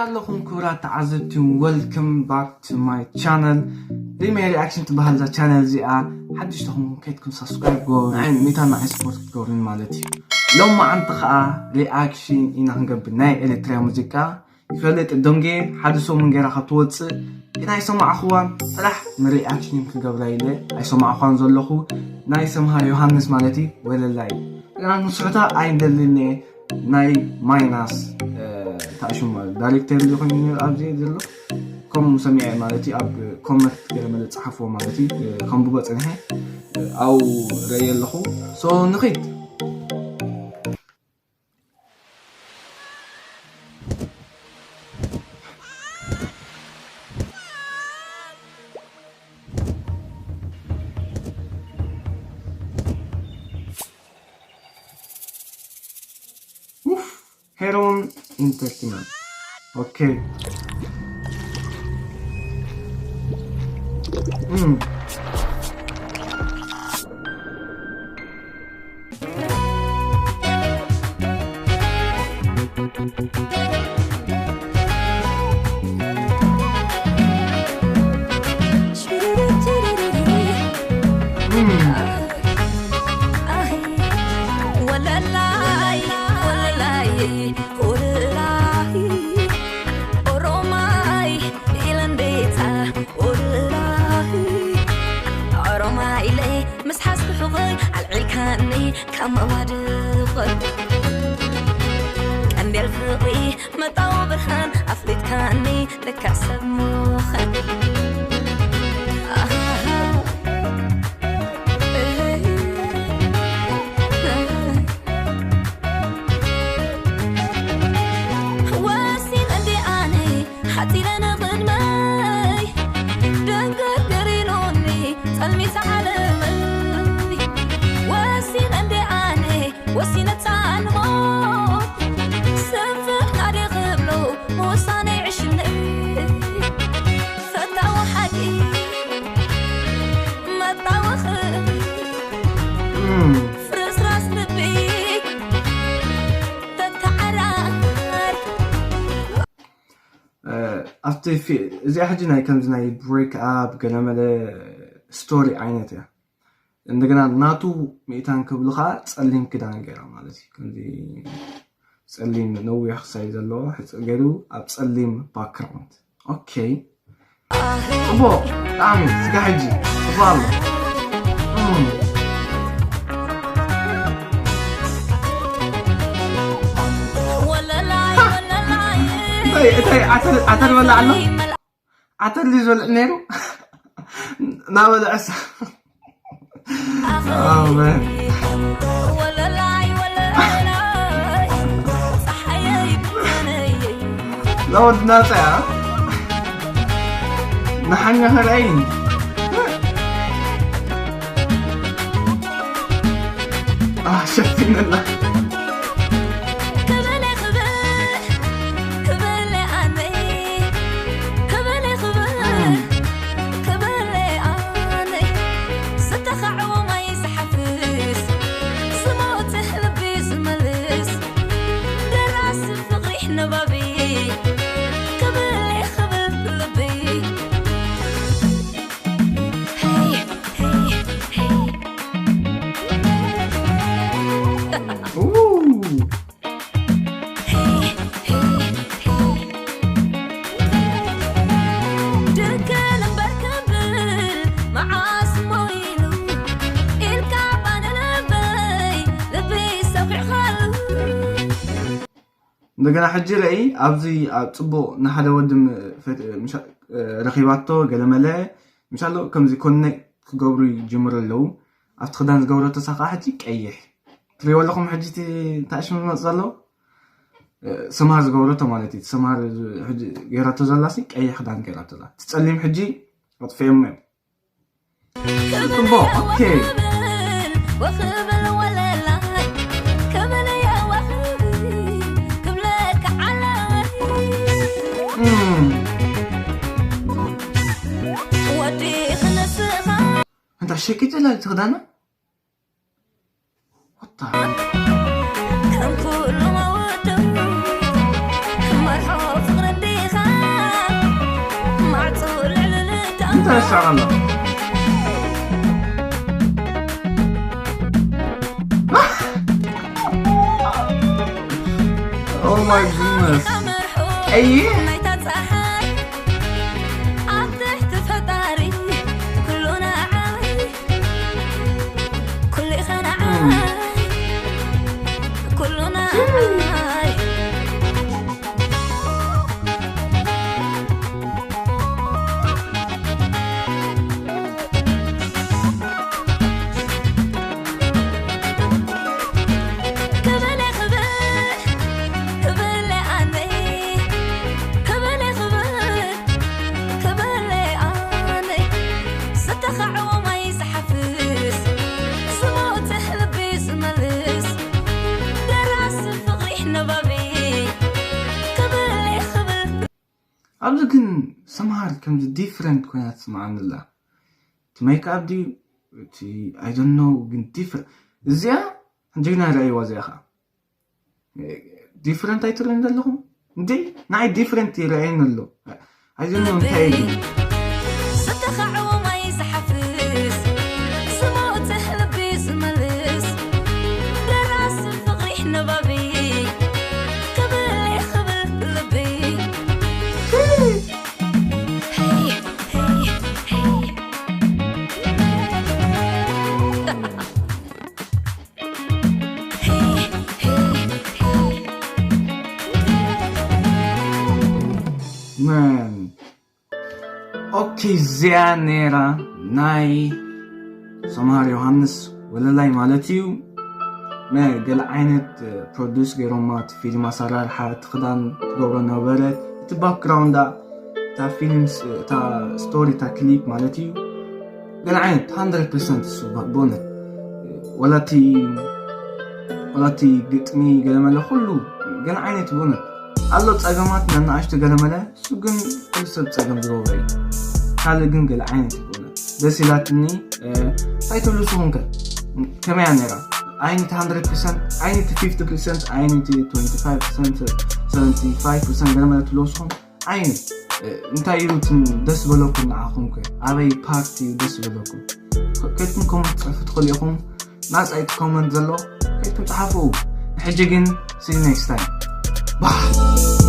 ኣለኹም ክቡራት ተዓዘብቲ፣ welcome back to my channel። ሪሜ ሪኣክሽን ትበሃል እዛ ቻነል እዚኣ። ሓድሽ ተኾንኩም ከይድኩም ሳብስክራይብ ግበሩ። ንዓይ ሜታ ንዓይ ስፖርት ክትገብሩኒ ማለት እዩ። ሎማዓንቲ ከዓ ሪኣክሽን ኢና ክንገብር ናይ ኤርትራ ሙዚቃ። ይፈልጥ ዶንጌ ሓደ ሰሙን ገይራ ካብ ትወፅእ ናይ ሰማዕኽዋን ጥራሕ ንሪኣክሽን ክገብራ ኢለ ኣይሰማዕኽዋን ዘለኹ። ናይ ሰምሃር ዮሃንስ ማለት እዩ ወለላይ። ግና ንስሕታ ኣይደልን እየ። ናይ ማይናስ ታሽሙ ዳይሬክተር ሊኾን ኣብዚ ዘሎ ከምኡ ሰሚዐ ማለት እዩ። ኣብ ኮመንት ገለ መለ ጸሓፍዎ ማለት እዩ። ከምብቦ ጸኒሐ ኣብኡ ረእየ ኣለኹ። ሶ ንኺድ። ኡፍ፣ ሄሮን ኢንተርቴይንመንት። ኦኬ። እም። ኦሮማይ ኢለይ ምስ ሓዝኩ ሕቖይ ኣልዒልካኒ ካብ መዋድቖይ ቀንዴል ፍቕሪ መጣው ብርሃን ኣፍሊጥካኒ ለካ ሰብ ምዃን ወሲን እንዲ ኣነ ሓፂረ ንቕድመይ ደንገርገር ኢሉኒ ጸልሚት ዓለመይ ወሲን እንዲ ኣነ ወሲነ ጻልሞ ስንፍና ድየ ክብሎ ምውሳነይ ዕሽነይ ፈታዊ ሓቂ መጣወኺ ፍርስራስ ልቢ ተተዓራር ኣብቲ እዚኣ ሕጂ ናይ ከምዚ ናይ ብሬክ ኣፕ ገለመለ ስቶሪ ዓይነት እያ። እንደገና ናቱ ሚእታን ክብሉ ከዓ ጸሊም ክዳን ገይራ ማለት እዩ። ከምዚ ጸሊም ነዊሕ ክሳይ ዘለዎ ሕጽር ገይሩ ኣብ ጸሊም ባክግራውንድ። ኦኬ ጽቡቕ ብጣዕሚ ስጋ ሕጂ ጽቡቕ ኣሎ። እም። እንታይ እንታይ ዓተር ዓተር በላ ኣሎ። ዓተር ድዩ ዝበልዕ ነይሩ? ናበልዐ ሳ ኣሜን። ለወድ ናፀያ ንሓኛ ከርአይ ሸፊንላ እንደገና ሕጂ ረኢ ኣብዚ ኣብ ፅቡቕ ንሓደ ወዲ ረኺባቶ ገለመለ ምሻሎ ከምዚ ኮኔክት ክገብሩ ይጅምሩ ኣለዉ። ኣብቲ ክዳን ዝገብረቶ ሳኻ ሕጂ ቀይሕ ትሪእዎ ኣለኹም። ሕጂ ታሽሙ ዝመፅ ዘሎ ሰማር ዝገብረቶ ማለት እዩ። ሰማር ገይራቶ ዘላሲ ቀይሕ ክዳን ገይራቶ ዘላ ትፀሊም ሕጂ ኣጥፍኦም እዮም። ጽቡቕ ኦኬ። እንታ ሸቂጥላ ትኽዳና ወታ ከም ኩሉ መወደው መርሖ ፍቕሪ እንዲ ተሳራና። Oh my goodness. Hey. ኣብዚ ግን ሰምሃር ከምዚ ዲፍረንት ኮይና ትስምዓኒ ኣላ። እቲ ሜክኣፕ ድዩ እቲ I don't know ግን ዲፍረንት እዚኣ ጅግና ረኣይዋ እዚኣ ከዓ ዲፍረንት ኣይትርእን ዘለኹም እንዴ? ናይ ዲፍረንት ይረኣየኒ ኣሎ። I don't know እንታይ እዩ። ዝተኻዕወ ማይ ዝሓፍስ ዝሞተ ልቢ ዝመልስ ደራሲ ፍቕሪ ነባቢ ክብል ይኽብል ልቢ። Man. ኦኬ እዚኣ ነይራ ናይ ሰምሃር ዮሃንስ ወለላይ ማለት እዩ። ናይ ገለ ዓይነት ፕሮዲስ ገይሮማ እቲ ፊልም ኣሰራርሓ እቲ ክዳን ትገብሮ ነበረ እቲ ባክግራውንዳ እታ ፊልም እታ ስቶሪ እታ ክሊፕ ማለት እዩ። ገለ ዓይነት ሃንድረድ ፐርሰንት እሱ በእውነት ወላቲ ወላቲ ግጥሚ ገለመለ ኩሉ ገለ ዓይነት በእውነት ኣሎ ጸገማት ነናኣሽቱ ገለመለ እሱ ግን ኩሉ ሰብ ጸገም ዝገብሮ እዩ። ካልእ ግን ገለ ዓይነት እዩ በእውነት ደስ ኢላትኒ። እንታይ ትብሉ ንስኹም ከ ከመያ ነይራ? I need hundred percent, I need fifty percent, I need twenty five percent, seventy five percent ገለመለ ትብሉ ንስኹም? ኣይ እንታይ እዩ እቲ ደስ በለኩም ንዓኹም ከ ኣበይ ፓርት እዩ ደስ በለኩም? ከድኩም ኮመንት ትፅሕፉ ትኽእሉ ኢኹም። ናፃ እቲ ኮመንት ዘሎ ከድኩም ፀሓፉ። ንሕጂ ግን see you next time ባህ።